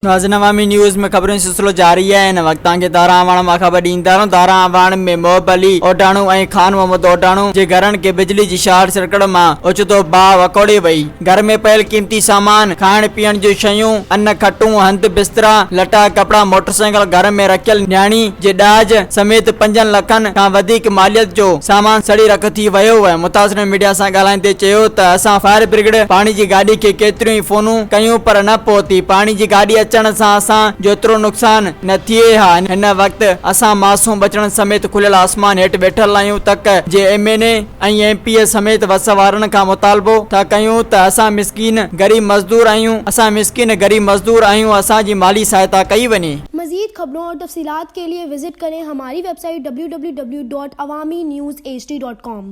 ناظرين عوامي نيوز ۾ خبرن جو سلسلو جاري آهي هن وقت توهان کي دارا اعواڻ مان خبر ڏيندا رهون دارا اعواڻ ۾ محب علي اوڍاڻو ۽ خان محمد اوڍاڻو جي گهرن کي بجلي جي شارٽ سرڪٽ مان اوچتو باهه وڪوڙي وئي گهر ۾ پيل قيمتي سامان کائڻ پيئڻ جون شيون ان کٽون هنڌ بسترا لٽا ڪپڙا موٽرسائيڪل گهر ۾ رکيل نياڻي جي ڏاج سميت پنجن لکن کان وڌيڪ ماليت جو سامان سڙي رک ٿي ويو متاثرن ميڊيا سان ڳالهائيندي چيو ته اسان فائر برگيڊ پاڻي جي گاڏي کي ڪيتريون ئي فونون ڪيون پر نه پهتي، پاڻي جي گاڏي اچڻ سان اسان جو ايترو نقصان نه ٿئي ها، هن وقت اسان معصوم ٻچڙن سميت کليل آسمان هيٺ ويٺل آهيون، تڪ جي M N A ۽ M P A سميت وس وارن کان مطالبو ٿا ڪيون ته اسان مسڪين غريب مزدور آهيون، اسان مسڪين غريب مزدور آهيون اسان جي مالي سهائتا ڪئي وڃي. مزيد خبرون اور تفصيلات کے لئے وزٽ ڪرين ھماري web site www.awamiNewsHD.com.